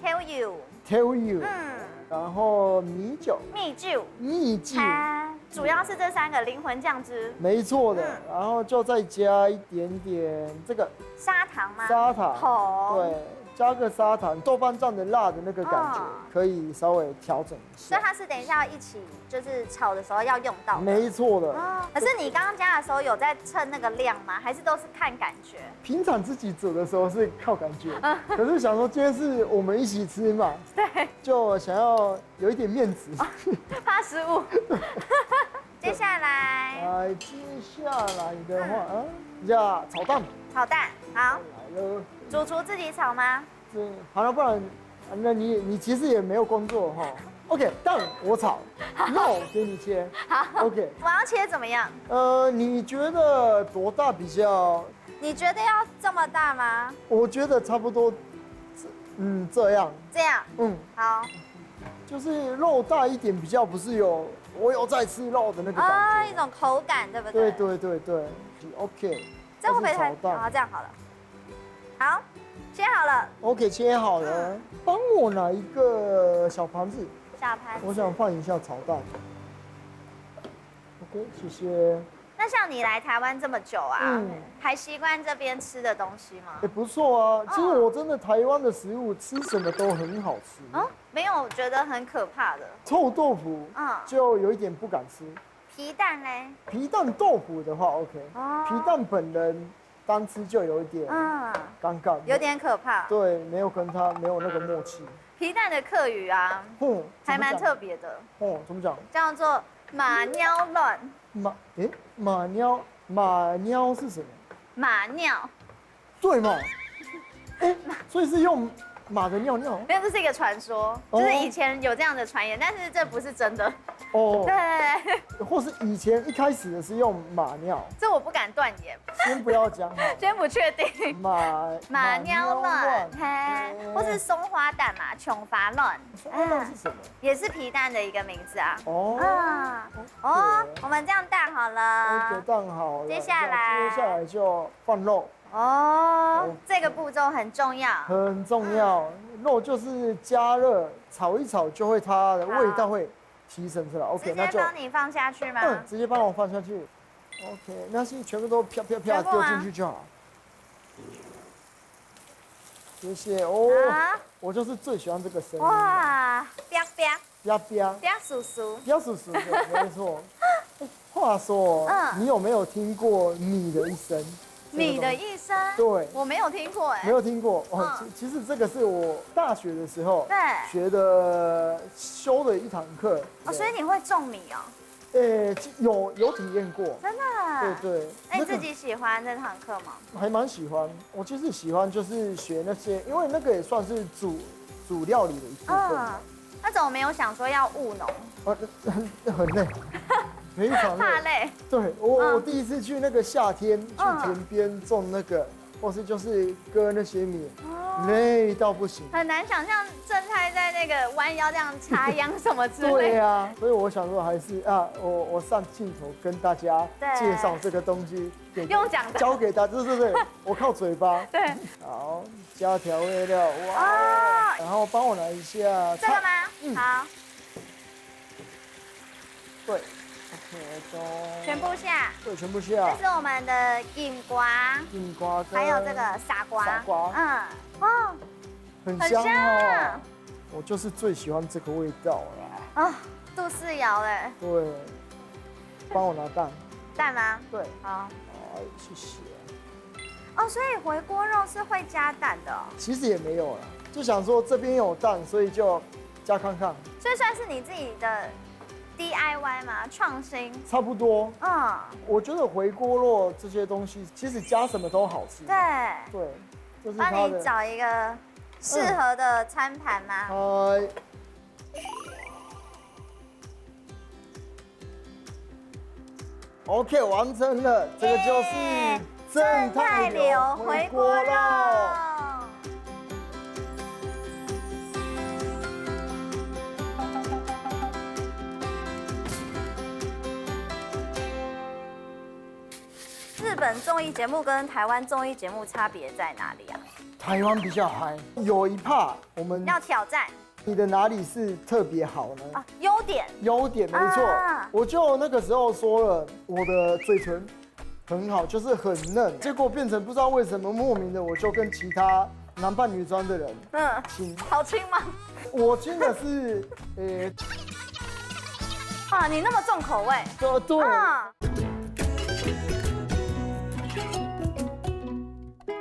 豆油，豆油，嗯，然后米酒，米酒，米酒，哎，主要是这三个灵魂酱汁。没错的，嗯，然后就再加一点点这个砂糖吗？砂糖，好，对，加个砂糖，豆瓣酱的辣的那个感觉，哦，可以稍微调整一下。所以它是等一下要一起，就是炒的时候要用到的。没错的。哦，可是你刚刚加的时候有在称那个量吗？还是都是看感觉？平常自己煮的时候是靠感觉，可是想说今天是我们一起吃嘛，对，就想要有一点面子。怕失误。接下来，来，接下来的话，嗯，啊，呀，炒蛋，炒蛋，好，来了。主厨自己炒吗？这，好了，不然，啊，那你你其实也没有工作哈。OK，蛋我炒，肉给你切。好，OK，我要切怎么样？呃，你觉得多大比较？你觉得要这么大吗？我觉得差不多，嗯，这样。这样，嗯，好，就是肉大一点比较，不是有我有在吃肉的那个感觉。哦，一种口感，对不对？对对对对，OK。这会不会太……哦，这样好了。好，切好了。OK，切好了，帮我拿一个小盘子。小盘子，我想放一下炒蛋。OK，谢谢。那像你来台湾这么久啊，嗯，还习惯这边吃的东西吗？也不错啊，其实我真的台湾的食物吃什么都很好吃。哦，没有觉得很可怕的。臭豆腐，嗯，就有一点不敢吃。皮蛋嘞？皮蛋豆腐的话OK，哦，皮蛋本人单吃就有一点，嗯，尴尬，有点可怕。对，没有跟他没有那个默契。皮蛋的客语啊，哼，还蛮特别的。哦，怎么讲？叫做马尿卵。马，诶，马尿，马尿是什么？马尿。对嘛？诶，所以是用马的尿尿？没有，这是一个传说，哦，就是以前有这样的传言，但是这不是真的。哦，对，或是以前一开始的是用马尿，这我不敢断言。先不要讲好了。先不确定。马马尿卵，马尿卵，嘿，或是松花蛋嘛，琼花卵，松花蛋是什么？嗯，也是皮蛋的一个名字啊。哦，啊，哦，我们这样蛋好了，OK，蛋好了，接下来，那接下来就放肉。哦，OK，这个步骤很重要，很重要。嗯，肉就是加热炒一炒，就会它的味道会提升出来。OK，直接帮你放下去吗？嗯，直接帮我放下去。OK，那是全部都啪啪啪丢进去就好。谢谢哦。啊，我就是最喜欢这个声音了。哇，啪啪，啪啪，啪酥酥，啪酥酥的，没错。话说，嗯，你有没有听过米的一生？米的一生？对，我没有听过哎。没有听过哦。其其实这个是我大学的时候，对，学的修的一堂课。哦，所以你会种米哦？诶，有有体验过。真的啊？对对。那你自己喜欢这堂课吗？还蛮喜欢。我其实喜欢就是学那些，因为那个也算是煮煮料理的一部分嘛。嗯，那怎么没有想说要务农？啊，很很累，非常累。怕累。对，我我第一次去那个夏天去田边种那个，或是就是割那些米，累到不行。很难想象正太在那个弯腰这样插秧什么之类的。对啊，所以我想说还是啊，我我上镜头跟大家介绍这个东西，用讲的，教给大家，对对对，我靠嘴巴。对，好，加调味料，哇，然后帮我拿一下菜，这个吗？嗯，好，对，OK，都全部下，对，全部下，这是我们的金瓜，金瓜，还有这个傻瓜，傻瓜，嗯，哦，很香哦，我就是最喜欢这个味道啦。啊，肚屎枵嘞。对，帮我拿蛋。蛋吗？对，好，好，谢谢。哦，所以回锅肉是会加蛋的哦。其实也没有啦，就想说这边有蛋，所以就加看看。所以算是你自己的 DIY 吗？创新？差不多。嗯，我觉得回锅肉这些东西，其实加什么都好吃。对，对，就是帮你找一个适合的餐盘吗？嗨，OK，完成了，这个就是正太流回锅肉。日本綜藝節目跟台灣綜藝節目差別在哪裡啊？台灣比較嗨，有一趴我們要挑戰。你的哪裡是特別好呢？啊，優點。優點，沒錯。啊。我就那個時候說了，我的嘴唇很好，就是很嫩，結果變成不知道為什麼莫名的我就跟其他男扮女裝的人，嗯，親。好親嗎？我親的是，呃，哇，你那麼重口味。對，對。啊。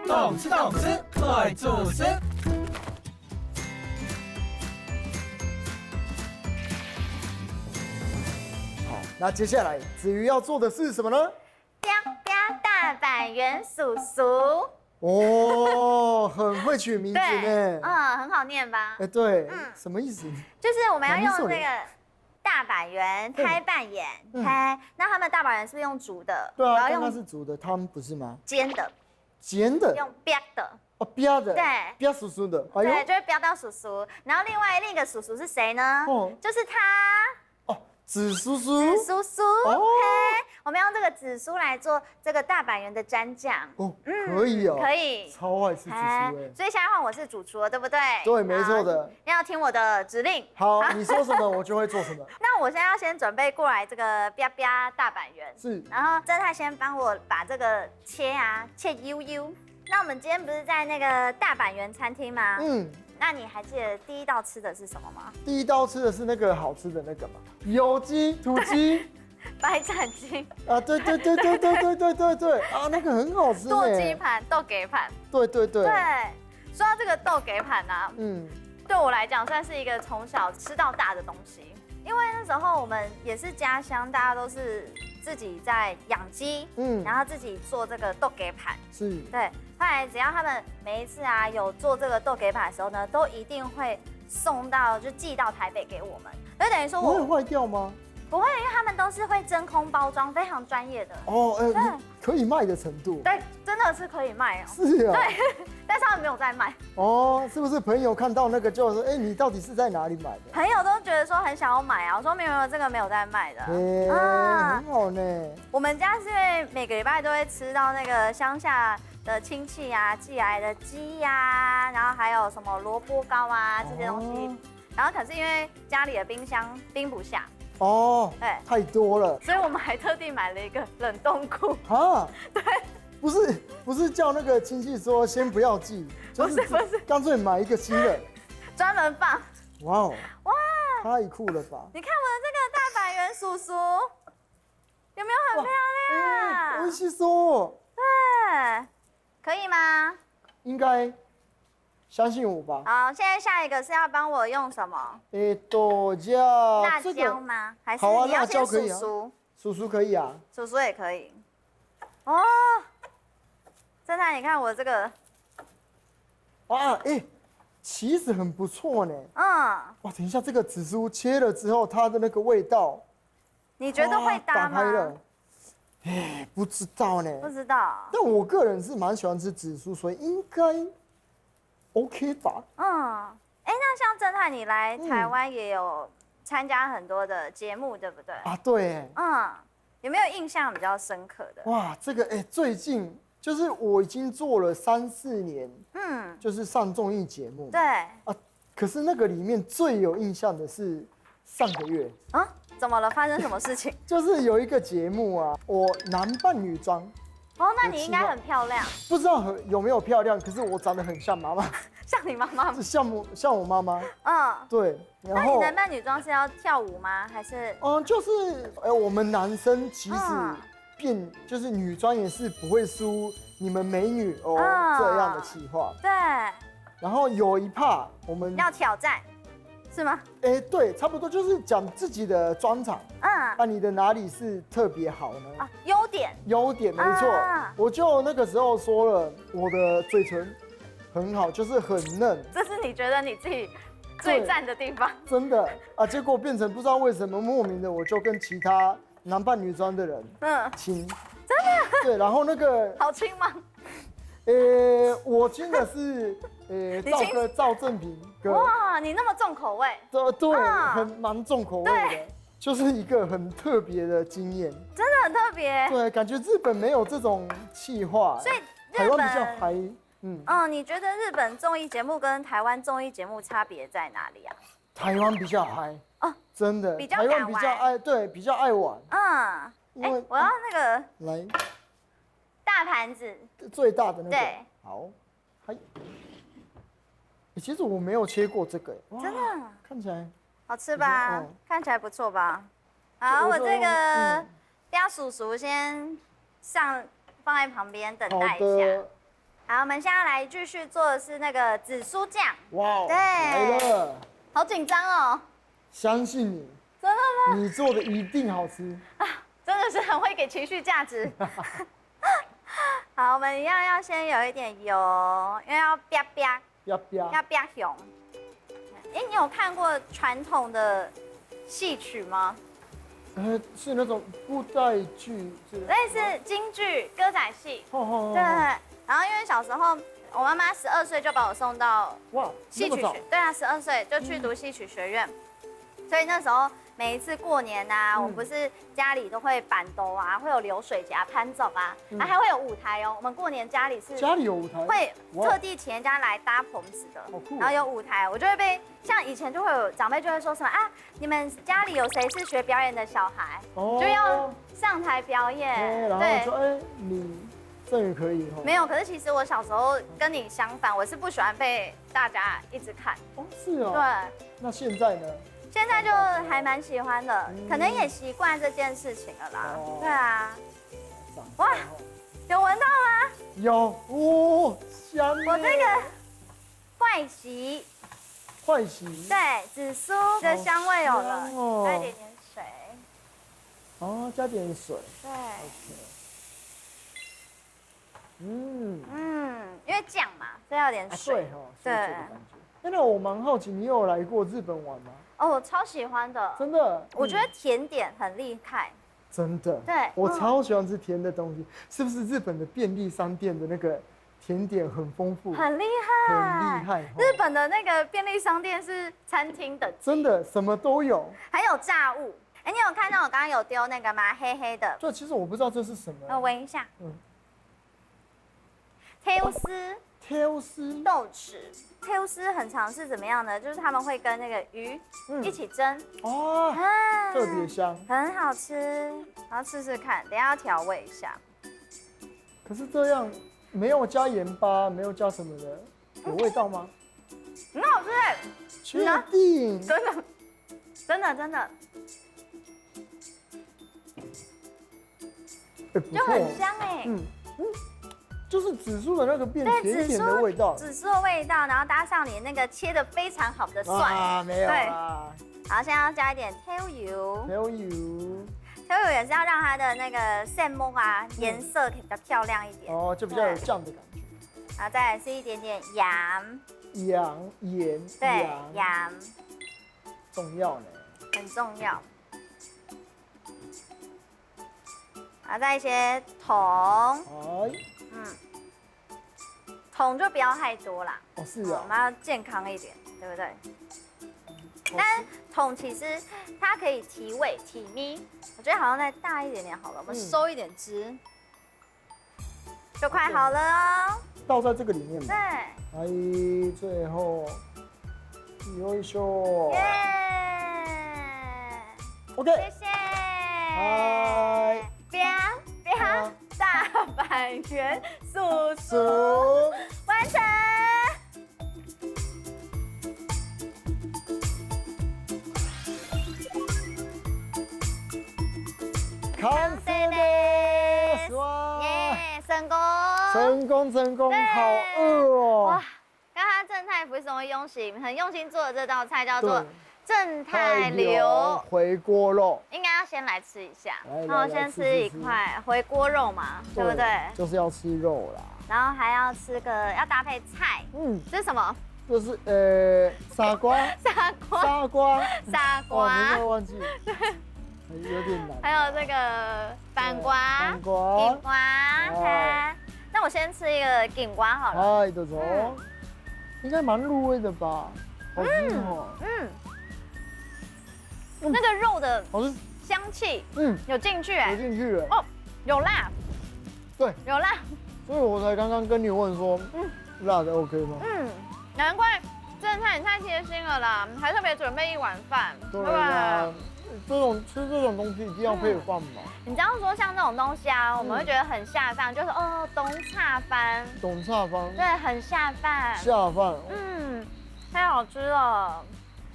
動次動次，快做事。好，那接下來子瑜要做的是什麼呢？啪啪大板圓叔叔。哦，很會取名字呢。對，嗯，很好念吧？哎，對，嗯。什麼意思？就是我們要用那個大板圓，嗯。拍扮演，嗯。拍。那他們大板圓是不是用煮的？對啊，我要用剛剛是煮的，他們不是嗎？煎的。煎的？用煏的。哦，煏的。對。煏酥酥的，哎呦。對，就會煏到叔叔。然後另外另一個叔叔是誰呢？哦。就是他。哦，紫蘇蘇。紫蘇蘇，哦。嘿，我們用這個紫蘇來做這個大板圓的蘸醬。哦，嗯，可以哦。可以。超愛吃紫蘇欸。哎，所以現在換我是主廚了，對不對？對，沒錯的。好，你要聽我的指令。好，好。你說什麼，我就會做什麼。那我現在要先準備過來這個啪啪大板圓。是。然後正太先幫我把這個切啊，切幼幼。那我們今天不是在那個大板圓餐廳嗎？嗯。那你還記得第一道吃的是什麼嗎？第一道吃的是那個好吃的那個嘛，有機、土雞。白斬雞。啊，對對對對對對對對對，啊，那個很好吃欸。剁雞盤，剁雞盤。對對對。對，說到這個剁雞盤啊，嗯。對我來講算是一個從小吃到大的東西。因為那時候我們也是家鄉，大家都是自己在養雞，嗯。然後自己做這個剁雞盤。是。對，後來只要他們每一次啊有做這個剁雞盤的時候呢，都一定會送到，就寄到台北給我們。就等於說我，不會壞掉嗎？不會，因為他們都是會真空包裝，非常專業的。哦，呃，對。你可以賣的程度。對，真的是可以賣哦。是啊。對，但是他們沒有在賣。哦，是不是朋友看到那個就說：「欸，你到底是在哪裡買的？」朋友都覺得說很想要買啊，我說：「沒有，沒有，這個沒有在賣的。」欸，啊。很好呢。我們家是因為每個禮拜都會吃到那個鄉下的親戚啊寄來的雞呀，然後還有什麼蘿蔔糕啊這些東西。哦。然後可是因為家裡的冰箱冰不下。哦，對。太多了。所以我們還特地買了一個冷凍庫。啊？對。不是，不是叫那個親戚說先不要寄，就是不是，不是。乾脆買一個新的。專門放。哇哦，哇。太酷了吧！你看我的這個大板圓叔叔，有沒有很漂亮？哇，欸，美味しそう。對，可以嗎？應該相信我吧。好，現在下一個是要幫我用什麼？えっと、じゃあ、辣椒嗎？這個，還是你要先，好啊，辣椒可以啊。叔叔？叔叔可以啊。叔叔也可以。哦，正太，你看我這個。啊，欸，其實很不錯呢。嗯。哇，等一下，這個紫蘇切了之後，它的那個味道，你覺得會搭嗎？哇，打開了。欸，不知道呢。不知道。但我個人是蠻喜歡吃紫蘇，所以應該 OK 吧？嗯，欸，那像正太，你來台灣也有參加很多的節目，對不對？啊，對。嗯，有沒有印象比較深刻的？哇，這個，欸，最近就是我已經做了三四年，嗯。就是上綜藝節目。對。啊，可是那個裡面最有印象的是上個月。啊，怎麼了？發生什麼事情？就是有一個節目啊，我男扮女裝，哦，那你應該很漂亮。不知道很，有沒有漂亮，可是我長得很像媽媽。像你媽媽嗎？是像我，像我媽媽。嗯。對，然後，那你男扮女裝是要跳舞嗎？還是？嗯，就是，呃，我們男生其實，嗯。變，就是女裝也是不會輸你們美女哦，嗯。這樣的企劃。對。然後有一趴我們要挑戰，是嗎？欸，對，差不多就是講自己的專長。嗯。那你的哪裡是特別好呢？啊，優點。優點，沒錯。啊。我就那個時候說了，我的嘴唇很好，就是很嫩。這是你覺得你自己最讚的地方。對，真的啊，結果變成不知道為什麼莫名的，我就跟其他男扮女裝的人，嗯。親。真的？對，然後那個，好親嗎？呃，我親的是，呃，你親？趙哥，趙正平哥。哇，你那麼重口味。對，對，嗯。很，蠻重口味的。對。就是一个很特别的经验。真的很特别。对，感觉日本没有这种企划，所以日台湾比较本，嗨。嗯，嗯，你觉得日本综艺节目跟台湾综艺节目差别在哪里啊？台湾比较嗨哦，真的，比较台湾比较敢玩爱，对，比较爱玩。嗯，因为哎，我要那个来，大盘子，最大的那个。对，好，嗨。欸其实我没有切过这个，哇，真的啊看起来好吃吧？嗯看起来不错吧？好，我觉得我这个嗯雕叔叔先上放在旁边等好待一下。的，好，我们现在来继续做的是那个紫苏酱，哇哦，对来了，好紧张哦，相信你，真的吗？你做的一定好吃。真的是很会给情绪价值。好，我们一样要先有一点油，因为要啪啪要不要？要啪熊。哎，你有看过传统的戏曲吗？呃，是那种布袋剧之类的。类似京剧、歌仔戏。吼吼吼对，然后因为小时候我妈妈十二岁就把我送到哇，戏曲学，那么早，对啊，十二岁就去读戏曲学院，所以那时候每一次过年啊，嗯我们不是家里都会办桌啊，会有流水席、伴奏啊，嗯啊还会有舞台哦。我们过年家里是家里有舞台，会哇特地请人家来搭棚子的，好酷哦然后有舞台，我就会被像以前就会有长辈就会说什么啊，你们家里有谁是学表演的小孩，哦就要上台表演，哎，然后说，哎，你这也可以哈。没有，可是其实我小时候跟你相反，我是不喜欢被大家一直看。哦，是哦。对，那现在呢？现在就还蛮喜欢的，嗯可能也习惯这件事情了啦。哦对啊，长哇大后有闻到吗？有哦，香耶。我这个怪喜，坏喜，对，紫苏的香味有了，好香哦加一点点水，哦，加点水。对， OK。嗯，嗯，因为酱嘛，所以要有点啊，水。对哈，所以这个感觉。哎，那我蛮好奇，你有来过日本玩吗？哦，我超喜欢的，真的，我觉得甜点很厉害。真的，对我嗯超喜欢吃甜的东西。是不是日本的便利商店的那个甜点很丰富？很厉很害，厉害哦日本的那个便利商店是餐厅等级，真的什么都有。还有炸物。哎，你有看到我刚刚有丢那个吗？黑黑的，对，其实我不知道这是什么。我闻一下。嗯嗯，寿司寿司豆豉，寿司很常是怎么样呢？就是他们会跟那个鱼嗯一起蒸，哦，啊，特别香。很好吃，然后试试看，等一下要调味一下。可是这样没有加盐巴，没有加什么的，有味道吗？很好吃哎，确定？真的，真的，真的，哎，不就错哦。很香哎。嗯嗯，就是紫苏的那个变对甜甜的味道。紫苏的味道，然后搭上你那个切的非常好的蒜，啊，没有啦。然后现在要加一点豆油，豆油，豆油也是要让它的那个色目啊颜色比较漂亮一点，哦，就比较有酱的感觉。然后再来是一点点盐，盐，盐，对，盐，盐重要呢。很重要。然后再一些糖，哎，嗯，糖就不要太多啦，哦是我们啊，要健康一点，对不对？好但糖其实它可以提味提味，我觉得好像再大一点点好了，我们嗯收一点汁，就快好了哦。倒在这个里面对，嘛。哎，最后，よいしょ。耶！ OK，谢谢。嗨，啪啪大阪圆叔叔叔，完成。完成です。哇，耶，成功。成功成功，对好饿哦哇。刚刚正太不是很用心，很用心做的这道菜叫做对正太流。回锅肉，应该要先来吃一下，来来那我先吃一块回锅肉嘛，对不对？就是要吃肉啦。然后还要吃个要搭配菜，嗯，这是什么？这是呃，傻瓜，傻瓜，傻瓜，傻哇，你瓜会，忘记，有点难。还有这个板瓜、板瓜顶瓜，哦嘿。那我先吃一个顶瓜好了。哎，豆豆嗯，应该蛮入味的吧？好吃哦。嗯，那个肉的好吃，香气嗯，有进去哎、有进去了。哦，有辣，对，有辣，所以我才刚刚跟你问说，嗯，辣的 OK 吗？嗯，难怪正太你太贴心了啦，还特别准备一碗饭，对对不对？啊，这种吃这种东西一定要配饭嘛。你知道说像这种东西啊，我们会觉得很下饭，就是哦，懂恰饭，懂恰饭，对，很下饭，下饭，嗯，太好吃了。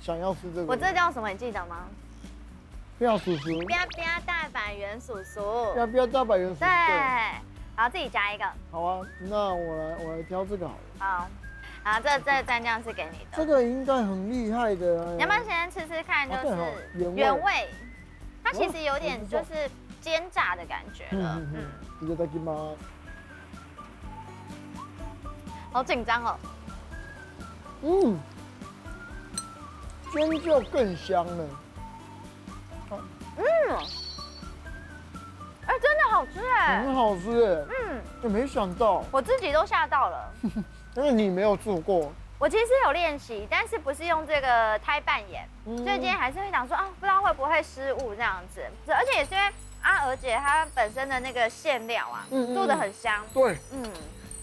想要吃这个，我这叫什么？你记得吗？不要叔叔，不要不要大阪圆叔叔，不要不要大阪圆叔叔，对，然后自己加一个，好啊，那我来我来挑这个好了。好，然后这这蘸酱是给你的，这个应该很厉害的啊。你要不要先吃吃看？就是、啊对哦，原味，原味，它其实有点就是煎炸的感觉了。嗯嗯嗯，いただきます。好紧张哦。嗯，煎就更香了。嗯，哎、真的好吃哎、很好吃哎。嗯，我没想到，我自己都吓到了。因为你没有做过。我其实有练习，但是不是用这个胎拌盐，嗯所以今天还是会想说啊，不知道会不会失误这样子。而且也是因为阿娥姐她本身的那个馅料啊，嗯嗯做的很香。对，嗯，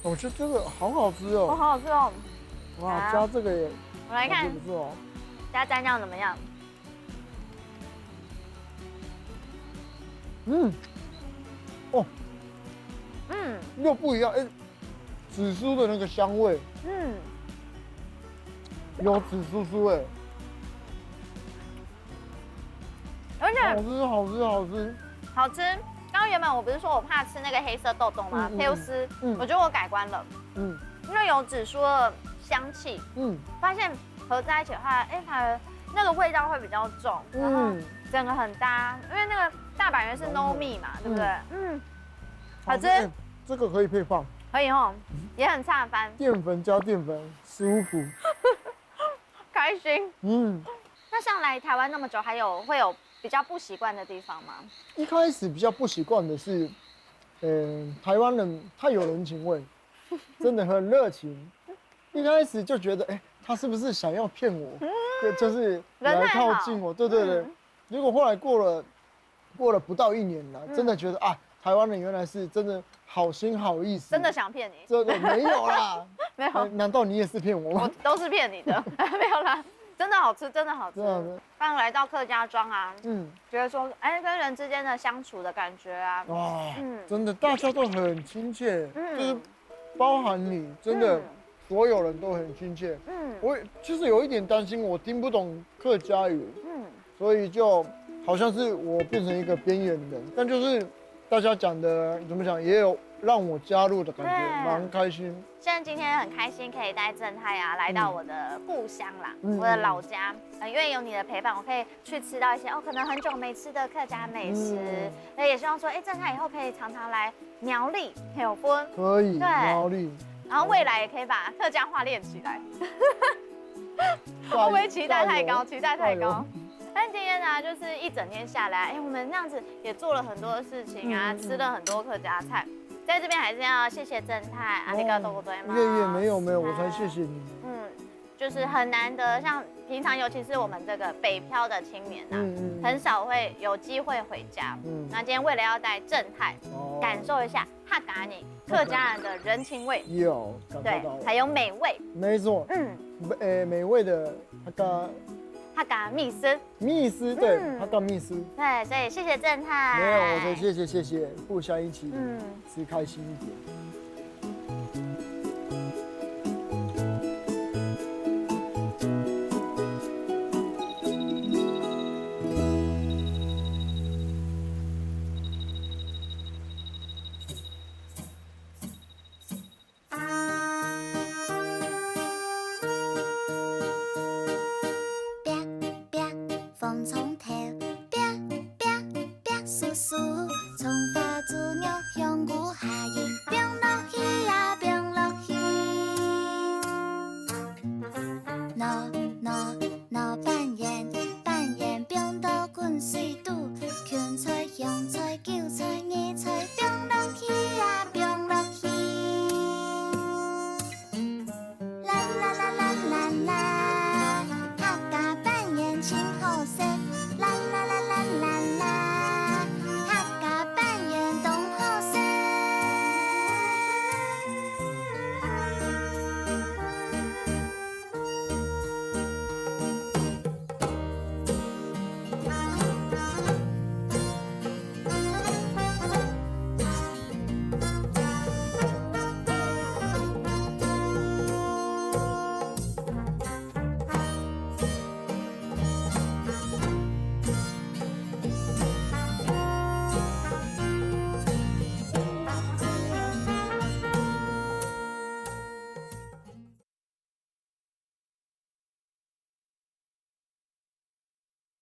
我觉得这个好好吃哦。哦，好好吃哦。哇，啊加这个也我来看感觉不错哦。加蘸酱怎么样？嗯，哦，嗯，又不一样哎。紫苏的那个香味，嗯，有紫苏苏哎，而且好吃好吃好吃。好吃。刚刚原本我不是说我怕吃那个黑色豆豆吗？嗯嗯嗯黑丝，嗯我觉得我改观了，嗯因为有紫苏的香气，嗯发现合在一起的话，哎、反而那个味道会比较重，然后嗯整个很搭，因为那个大阪圆是 no meat 嘛，对不对？嗯，好吃。哎这个可以配饭，可以吼，也很恰饭，淀粉加淀粉，舒服。开心。嗯，那像来台湾那么久，还有会有比较不习惯的地方吗？一开始比较不习惯的是，呃，台湾人太有人情味，真的很热情。一开始就觉得，哎、他是不是想要骗我？就就是来靠近我，对对对。结果后来过了过了不到一年了，真的觉得啊，台湾人原来是真的好心好意思，真的想骗你，真的没有啦。没有，难道你也是骗我吗？我都是骗你的，没有啦，真的好吃，真的好吃。真的，刚来到客家庄啊，嗯，觉得说，哎，跟人之间的相处的感觉啊，哇，嗯，真的大家都很亲切，嗯，就是包含你，真的所有人都很亲切。嗯，我其实有一点担心，我听不懂客家语，嗯，所以就好像是我变成一个边缘人，但就是大家讲的怎么讲，也有让我加入的感觉，蛮开心。现在今天很开心可以带正太啊来到我的故乡啦，我的老家，呃，因为有你的陪伴，我可以去吃到一些哦可能很久没吃的客家美食，那也希望说，哎，正太以后可以常常来苗栗，有分，可以，苗栗，然后未来也可以把客家话练起来。会不会期待太高？期待太高。但今天呢，就是一整天下来，哎，我们这样子也做了很多的事情啊，吃了很多客家菜，在这边还是要谢谢正太，ありがとうございます。月月没有没有，我才谢谢你。嗯，就是很难得，像平常尤其是我们这个北漂的青年啊，嗯嗯，很少会有机会回家。嗯，那今天为了要带正太感受一下哈嘎尼客家人的人情味，有感受到，还有美味，没错，嗯，美美味的哈嘎哈嘎秘斯。秘斯，对，嗯，哈嘎秘斯。对，所以谢谢正太。没有，我说谢谢谢谢，互相一起，嗯，吃开心一点。